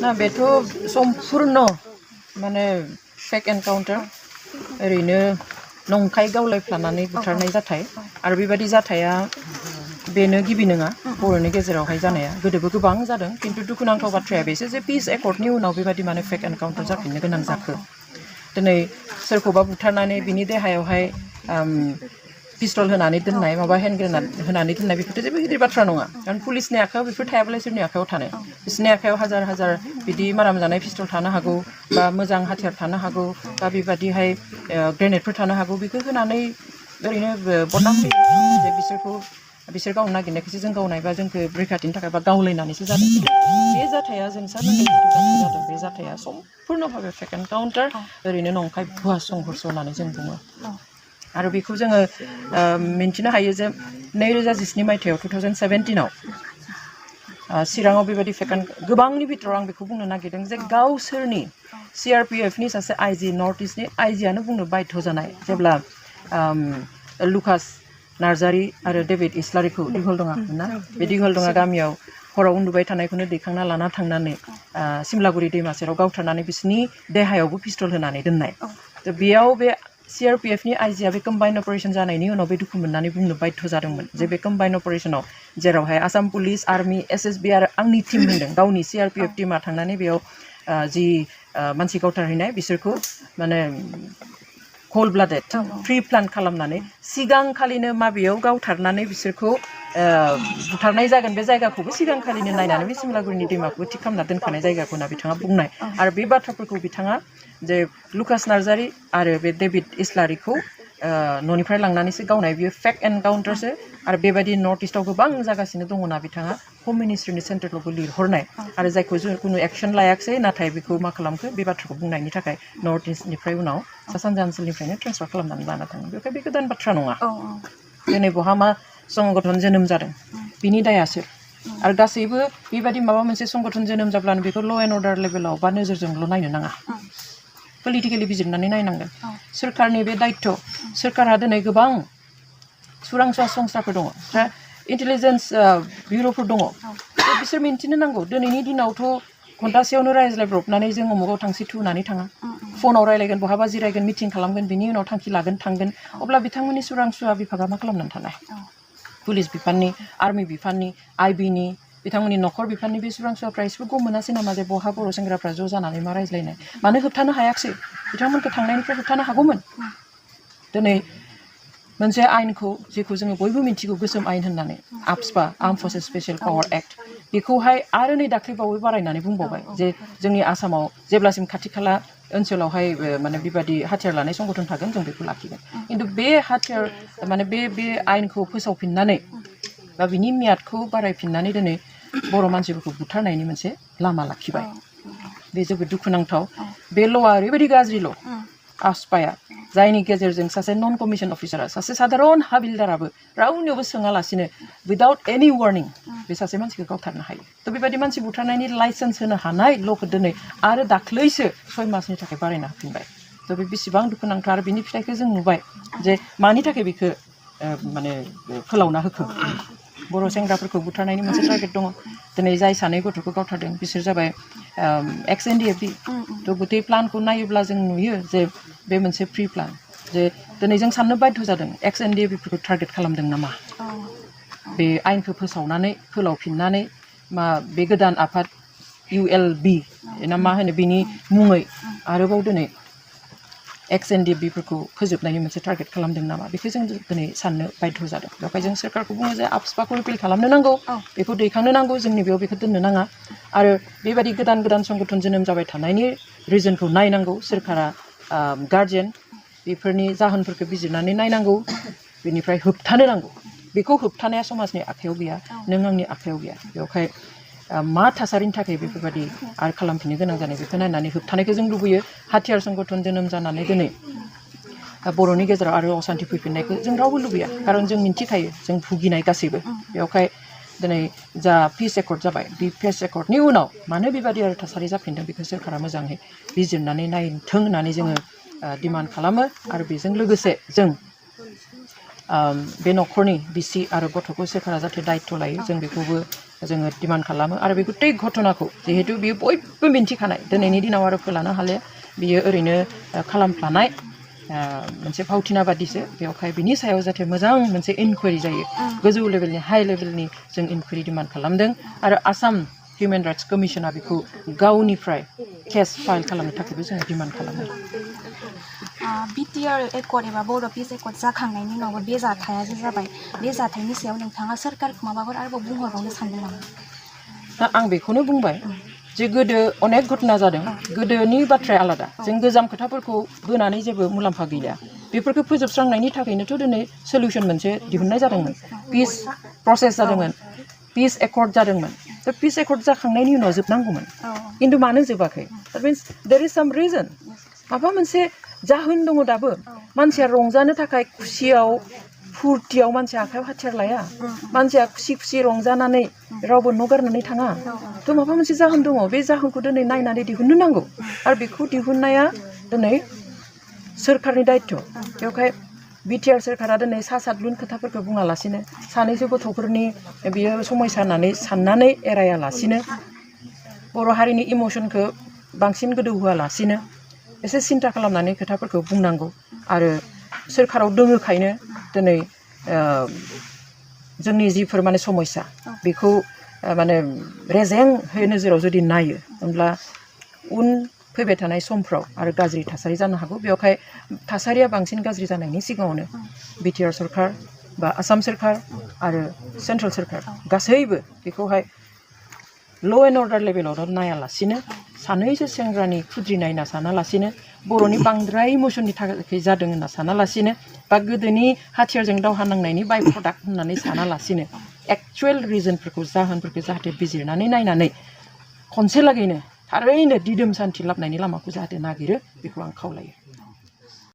ना बेथ' सम्पुर्ण माने फेक एनकाउन्टार ओरैनो नंखाय गावलायफ्लानानै बुथारनाय जाथाय आरो बेबायदि जाथाया बेनो गिबि नङा बर'नि गेजेरावहाय जानाया गोदोबो गोबां जादों खिन्थु दुखुनांथाव बाथ्राया बेसो जे पिस एकर्डनि उनाव बेबायदि माने फेक एनकाउन्टार जाफिननो गोनां जाखो दिनै सोरखौबा बुथारनानै बिनि देहायावहाय पिस्तल होनानै दोननाय माबा हेन्ड ग्रेनेड होनानै दोननाय बेफोरथ' जेबो गिदिर बाथ्रा नङा कारण पुलिसनि आखायाव बेफोर थायाब्ला सोरनि आखायाव थानो बिसोरनि आखायाव हाजार हाजार बिदि माराम जानाय पिस्तल थानो हागौ बा मोजां हाथियार थानो हागौ बा बेबादिहाय ग्रेनेडफोर थानो हागौ बेखौ होनानै ओरैनो बदनाम जे बिसोर गावनो नागिरनायखौसो जों गावनाय बा जोंखौ रैखाथिनि थाखाय बा गावलायनानैसो जादों बे जाथाया जों सानैनि जादों बे जाथाया सम्पुर्णभाबे फेक एनकाउन्टार ओरैनो नंखाय भुवा संघर्ष होननानै जों बुङो आरो बेखौ जोङो मिन्थिनो हायो जे 2017 मायथाइयाव 2017आव चिराङाव बेबायदि फेक गोबांनि बिथोराव आं बेखौ बुंनो नागिरदों जे गावसोरनि CRPFनि सासे आइजि नर्थ इस्टनि आइजियानो बुंनो बाध्य जानाय जेब्ला लुकास नार्जारी आरो डेभिड इस्लारिखौ दिघलदङा ना बे दिघलदङा गामियाव हराव उन्दुबाय थानायखौनो दैखांना लाना थांनानै सिमलागुरि दैमा सेराव गावथारनानै बिसोरनि देहायावबो पिस्तल होनानै दोननाय थ' बेयाव बे CRPFनि आइजिया बे कम्बाइन अपारेशन जानायनि उनाव बे दुखु मोननानै बुंनो बाध्य जादोंमोन जे बे कम्बाइन अपारेशनाव जेरावहाय आसाम पुलिस आर्मि SSB आरो आंनि टीम होनदों गावनि CRPF टीमा थांनानै बेयाव जि मानसि गावथारहैनाय बिसोरखौ माने कल्ड ब्लाडेड प्रि प्लान खालामनानै सिगांखालिनो माबेयाव गावथारनानै बिसोरखौ बुथारनाय जागोन बे जायगाखौबो सिगांखालिनो नायनानै बे सिमलागुरिनि दैमाखौबो थि खालामना दोनखानाय जायगाखौ होनना बिथाङा बुंनाय आरो बे बाथ्राफोरखौ बिथाङा जे लुकास नार्जारी आरो बे डेभिड इस्लारिखौ न'निफ्राय लांनानैसो गावनाय बियो फेक एनकाउन्टारसो आरो बेबायदि नर्थ इस्टआव गोबां जागासिनो दङना बिथाङा हम मिनिस्ट्रिनि सेन्ट्रेलावबो लिरहरनाय आरो जायखौ जों खुनु एक्सन लायाखिसै नाथाय बेखौ मा खालामखो बे बाथ्राखौ बुंनायनि थाखाय नर्थ इस्टनिफ्राय उनाव सा सानजा ओनसोलनिफ्रायनो ट्रेन्सफार खालामनानै लाना थाङो बेखाय बे गोदान बाथ्रा नङा दिनै बहा मा संगठन जोनोम जादों बिनि दाया सोर आरो गासैबो बेबायदि माबा मोनसे संगठन जोनोम जाब्लानो बेखौ ल' एन्ड अर्डार लेभेलाव बा नोजोरजोंल' नायनो नाङा पलिटिकेलि बिजिरनानै नायनांगोन सोरखारनि बे दायित्व सोरखारा दिनै गोबां सुरांसुवा संस्थाफोर दङ दा इन्टेलिजेन्स बिउर'फोर दङ बिसोर मिन्थिनो नांगौ दिनैनि दिनावथ' घन्टासेयावनो रायज्लायब्रबनानै जों अमुगाव थांसै थुनानै थाङा फनाव रायलायगोन बहाबा जिरायगोन मिटिं खालामगोन बिनि उनाव थांखि लागोन थांगोन अब्ला बिथांमोननि सुरांसुवा बिभागा मा खालामनानै थानाय पुलिस बिफाननि आर्मि बिफाननि IBनि बिथांमोननि नखर बिफाननि बे सुरांसुवाफ्रा एसेबो गम मोनासै नामा जे बहा बर' सेंग्राफ्रा ज' जानानै मा रायज्लायनाय मानो होबथानो हायाखिसै बिथांमोनखौ थांनायनिफ्राय होबथानो हागौमोन दिनै मोनसे आयेनखौ जेखौ जोङो बयबो मिन्थिगौ गोसोम आयेन होननानै AFSPA arm forces special power act बेखौहाय आरो नै दाख्लैबावै बारायनानै बुंबावबाय जे जोंनि आसामाव जेब्लासिम खाथि खाला ओनसोलावहाय माने बेबायदि हाथियार लानाय संगठन थागोन जों बेखौ लाखिगोन खिन्थु बे हाथियार माने बे आयेनखौ फोसावफिननानै बा बिनि मियादखौ बारायफिननानै दिनै बर' मानसिफोरखौ बुथारनायनि मोनसे लामा लाखिबाय बे जोबोद दुखुनांथाव बे ल'आ ओरैबायदि गाज्रि ल' AFSPAया जायनि गेजेरजों सासे नन कमिसन अफिसारा सासे साधारन हाबिलदाराबो रावनियावबो सोङालासिनो उइदाउट एनि वार्निं बे सासे मानसिखौ गावथारनो हायो थ' बेबायदि मानसि बुथारनायनि लाइसेन्स होनो हानाय ल'खौ दिनै आरो दाख्लैसो 6 मासनि थाखाय बारायना होफिनबाय थ' बे बेसेबां दुखुनांथाव आरो बिनि फिथाइखौ जों नुबाय जे मानि थाखाय बेखौ माने फोलावना होखो बर' सेंग्राफोरखौ बुथारनायनि मोनसे टारगेट दङ दिनै जाय सानै गथ'खौ गावथारदों बिसोर जाबाय ex-NDFB थ' गुटे प्लानखौ नायोब्ला जों नुयो जे बे मोनसे प्रि प्लान जे दिनै जों साननो बाध्य जादों ex-NDFBफोरखौ टारगेट खालामदों नामा बे आयेनखौ फोसावनानै फोलावफिननानै मा बे गोदान आफाद ULB ना मा होनो बिनि मुङै आरोबाव दिनै ex-NDFBफोरखौ फोजोबनायनि मोनसे टारगेट खालामदों नामा बेखौ जों दिनै साननो बाध्य जादों बेवहाय जों सोरखारखौ बुङो जे AFSPAखौ रिपिल खालामनो नांगौ बेखौ दैखांनो नांगौ जोंनि बेयाव बेखौ दोननो नाङा आरो बेबायदि गोदान गोदान संगठन जोनोम जाबाय थानायनि रिजनखौ नायनांगौ सोरखारा गार्जियान बेफोरनि जाहोनफोरखौ बिजिरनानै नायनांगौ बेनिफ्राय होबथानो नांगौ बेखौ होबथानाया समाजनि आखायाव गैया नों आंनि आखायाव गैया बेवहाय मा थासारिनि थाखाय बेफोरबायदि आरो खालामफिननो गोनां जानाय बेखौ नायनानै होबथानायखौ जों लुबैयो हाथियार संगठन जोनोम जानानै दिनै बर'नि गेजेराव आरो असान्ति फैफिननायखौ जों रावबो लुबैया खारन जों मिन्थिखायो जों भुगिनाय गासैबो बेवहाय दिनै जा पिस एकर्ड जाबाय बे पिस एकर्डनि उनाव मानो बेबायदि आरो थासारि जाफिनदों बेखौ सोरखारा मोजाङै बिजिरनानै नायथों होननानै जोङो डिमान्ड खालामो आरो बेजों लोगोसे जों बे नखरनि बिसि आरो गथ'खौ सोरखारा जाहाथे दायित्व लायो जों बेखौबो जोङो डिमान्ड खालामो आरो बे गुतै घटनाखौ जिहेतु बियो बयबो मिन्थिखानाय दिनैनि दिनाव आरो फोलानो हाले बियो ओरैनो खालामफ्लानाय मोनसे फावथिना बादिसो बेवहाय बिनि सायाव जाहाथे मोजां मोनसे इनकुवारि जायो गोजौ लेभेलनि हाइ लेभेलनि जों इनकुवारि डिमान्ड खालामदों आरो आसाम हिउमेन राइट्स कमिसना बेखौ गावनिफ्राय केस फाइल खालामनो थाखायबो जोङो डिमान्ड खालामो बिटिआर एकर्ड एबा बर' पिस एकर्ड जाखांनायनि उनावबो बे जाथाया जे जाबाय बे जाथायनि सायाव नोंथाङा सोरखारखौ माबाफोर आरोबाव बुंहरबावनो सानदों नामा आं बेखौनो बुंबाय जे गोदो अनेक घटना जादों गोदोनि बाथ्राया आलादा जों गोजाम खोथाफोरखौ बोनानै जेबो मुलाम्फा गैया बेफोरखौ फोजोबस्रांनायनि थाखायनोथ' दिनै सल्युसन मोनसे दिहुननाय जादोंमोन पिस प्रसेस जादोंमोन पिस एकर्ड जादोंमोन दा पिस एकर्ड जाखांनायनि उनाव जोबनांगौमोन खिन्थु मानो जोबाखै दैट मिन्स देयर इज साम रिजन माबा मोनसे जाहोन दङ दाबो मानसिया रंजानो थाखाय खुसियाव फुर्तियाव मानसिया आखायाव हाथियार लाया मानसिया खुसि खुसि रंजानानै रावबो न' गारनानै थाङा थ' माबा मोनसे जाहोन दङ बे जाहोनखौ दिनै नायनानै दिहुननो नांगौ आरो बेखौ दिहुननाया दिनै सोरखारनि दायित्व बेवहाय बिटिआर सोरखारा दिनै सा सातलुन खोथाफोरखौ बुङालासिनो सानैसो गथ'फोरनि बियो समयसा होननानै साननानै एरायालासिनो बर' हारिनि इमसनखौ बांसिन गोदौ होआलासिनो एसे सिन्था खालामनानै खोथाफोरखौ बुंनांगौ आरो सोरखाराव दोङोखायनो दिनै जोंनि जिफोर माने समयसा बेखौ माने रेजेंहै नोजोराव जुदि नायो होमब्ला उन फैबाय थानाय समफ्राव आरो गाज्रि थासारि जानो हागौ बेवहाय थासारिया बांसिन गाज्रि जानायनि सिगाङावनो बिटिआर सरकार बा आसाम सरकार आरो सेन्ट्रेल सरकार गासैबो बेखौहाय ल' एन्ड अर्डार लेभेलाव नायालासिनो सानैसो सेंग्रानि खुद्रिनाय होनना सानालासिनो बर'नि बांद्राय इमसननि थाखाय जादों होनना सानालासिनो बा गोदोनि हाथियारजों दावहा नांनायनि बाइ प्रडाक्ट होननानै सानालासिनो एक्चुवेल रिजनफोरखौ जाहोनफोरखौ जाहाथे बिजिरनानै नायनानै खनसे लागैनो थारैनो दिदोम सान्थि लाबनायनि लामाखौ जाहाथे नागिरो बेखौ आं खावलायो